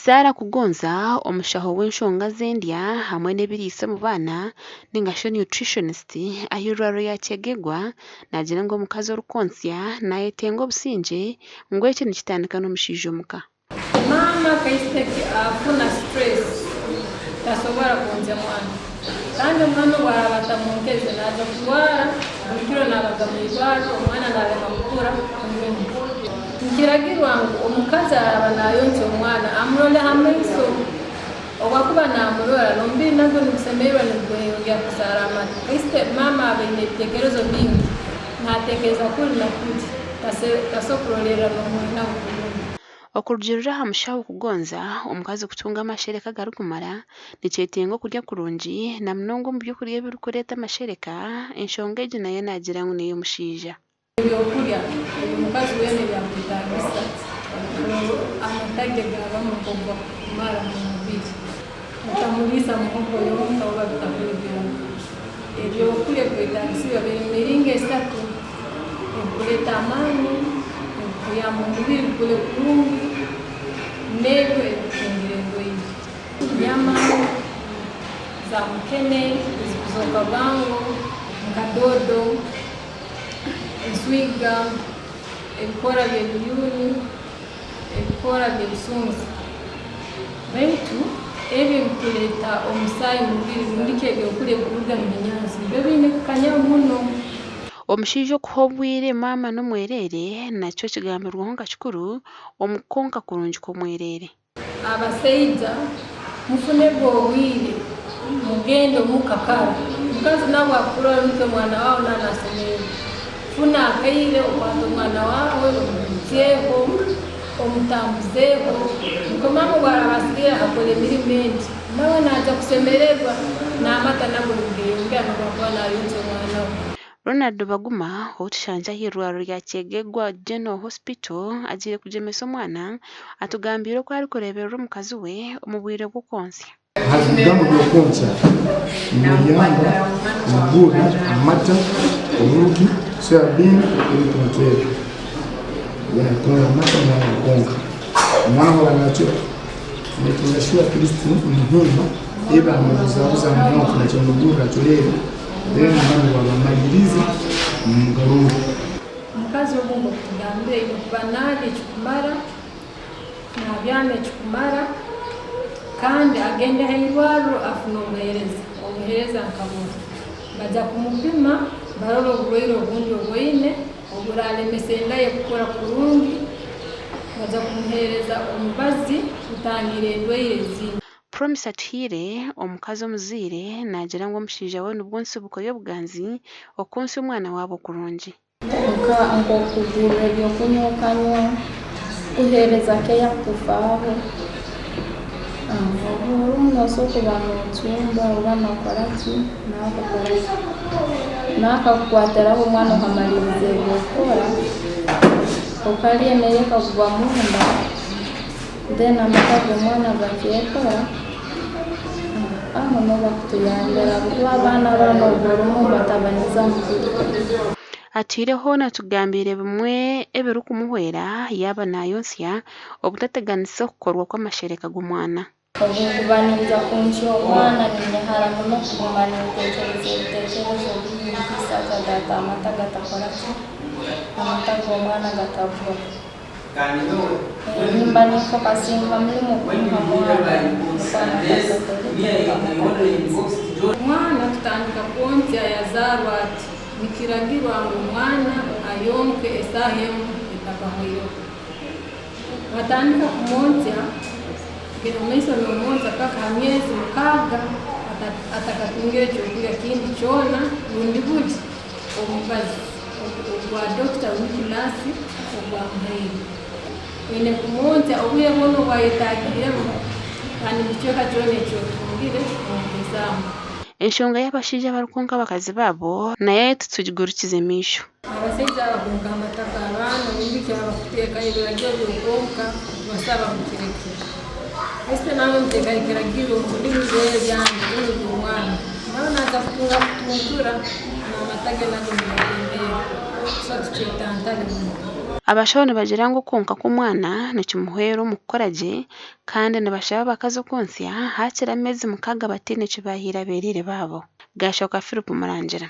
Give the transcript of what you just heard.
Sarah Kugonza, omushaho w'enshonga z'endya hamwe n'ebiriisa omu baana ninga shi nutritionist aha irwariro rya Kyegegwa naagira ngu omukazi orikwontsya naayetenga obusingye ngu eki nikitandika n'omushaija omuka. Maama kasita afuna stress tasobora kwonzya mwana kandi omwana obu araaba atamwonkeze naaza kurwara buri kiro naabaga mwirwarro omwana narema kukura kurungi. Nikiragirwa ngu omukazi araaba nayonkya omwana amurole ha maiso. Obu akuba namurora, n'omubiri nagwo nigusemererwa nigweyongera kuzaara amata. Kasita maama aba aine ebitekerezo bingi, natekereza kuri na kuri, tasobora kurolerra n'omwana we kurungi. Okurugiirira aha mushaho Kugonza, omukazi kutunga amashereka agarikumara, nikyetenga okurya kurungi na munonga omu by'okurya ebirikureeta amashereka, enshonga egi nayo naagira ngu n'ey'omushaija. Ebyokurya ebi omukazi weena ebi akwetagisa ngu amata ge gaba muhogo kumara omu mubiri. Otamuriisa muhogo yonka oba bitakuli byonka. Ebyokurya ebikwetagisibwa biri mu miringo esatu, ebikureeta amaani, ebikuyamba omubiri gukure kurungi, n'ebyo ebikukingira endwaire. Enyama za mukene ezikuzooka bwangu nka doodo. Enswiga, ebikoora by'ebiyuuni, ebikoora by'ebisunsa. Baitu ebi ebikuleeta omusaayi omu mubiri rundi ki ebyokulya ebikuruga omu binyansi nibyo biine kukanya muno. Omushaija okuha obwire maama n'omwereere nakyo kigambirweho nka kikuru omu kukonka kurungi kw'omwereere. Abasaija mufunege obwire mugende omuka kara. Omukazi nawe bwakukurora nikyo omwana wawe nawe nasemererwa. Funa akaire okwate omwana wawe omugurukyeho, omutambuzeeho nikwo maama obwaraba asigaire akora emirimo endi nawe naija kusemererwa namata nago nigeyongera nobwakuba nayonkya omwana we. Ronald Baguma ou tushangire ah'eirwariro rya Kyegegwa General Hospital agiire kugyemesa omwana, atugambiire oku arikureeberera omukazi we omu bwire bw'okwontsya. Aha bigambo by'okwontsya nimuyamba mugurra amata, obuugi, soya bean ebintu nk'ebyo. Kunywa amata omwana akonka. Omwana waaba nakira makinga sure at least omuhimba ebi bamubuzabuza munonga nakyo mugurra acureere. Then omwana waaba amaririize mumugarure. Omukazi ogu nk'oku tugambire aine kuba nalya ekikumara, nabyama ekikumara kandi agende ha irwarro afune obuheereza. Obuheereza nka buha? Baja kumupima barole oburwaire obundi obu aine oburalemesa enda ye kukora kurungi, baja kumuheereza omubazi kutangira endwaire ezindi. Promise Atuhaire, omukazi omuzaire naagira ngu omushaija we nibwo nsibuko y'obuganzi okwontsya omwana waabo kurungi. Nka nk'okugurra ebyokunywa okanywa, kukuheereza keya kukufaaho. Obu orumu noosobora kuba noocumba oba nookora ki, nawe akakora ki, nawe akakukwatiraho omwana okamaliiriza ebi orikukora, okarya emere ekakugwa munda. Then amaka g'omwana gakeekora, aho niho bakutuyambira ahabw'okuba abaana banu obu orimu obatabaniza mubiri. Atwire hoona atugambiire bimwe ebirikumuhwera yaaba naayontsya obutateganisa okukorwa kw'amashereka g'omwana. Obu nkuba ninza kwonkya omwana ninyehara muno kuguma ninteekyereza ebiteekyerezo bingi such that amata gatakora ki, amata g'omwana gatabura. Nimba ninfokasinga ha mulimo kumuha mwana nukwo amata gakore ki, amata gaije. Omwana kutandika kwonkya yazaarwa ati, nikiragirwa ngu omwana ayonke esaaha emu etakahwaireho. Batandika kumwonkya kugenda omu maiso n'omwonkya paka ha myezi mukaaga atakatungire ekyokulya kindi kyona rundi buli omubazi ogwa dokita rundi naasi ogwamuhaire. Oine kumwonkya obwire bwona obu ayetagiremu kandi buri kicweka kyona eki otungire mwonkezaamu. Enshonga y'abashaija abarikwonka abakazi baabo nayo titugigurukize maisho. Abasaija abakwonka amata g'abaana obundi ki abakuteekaho ebiragiro by'okwonka nitubasaba mukirekye. Kasita nawe muteekaho ekiragiro ngu binu n'ebyange binu by'omwana, nawe naaza kutunga kutuntura n'amata ge nago nigatembeera. So tukyetantale muno. Abashaho nibagira ngu okwonka kw'omwana nikimuhwera omu kukora gye kandi nibashaba abakazi okwontsya hakiri ameezi mukaaga bataine eki baahaire abeereere baabo. Gaashoka Philip Murangira.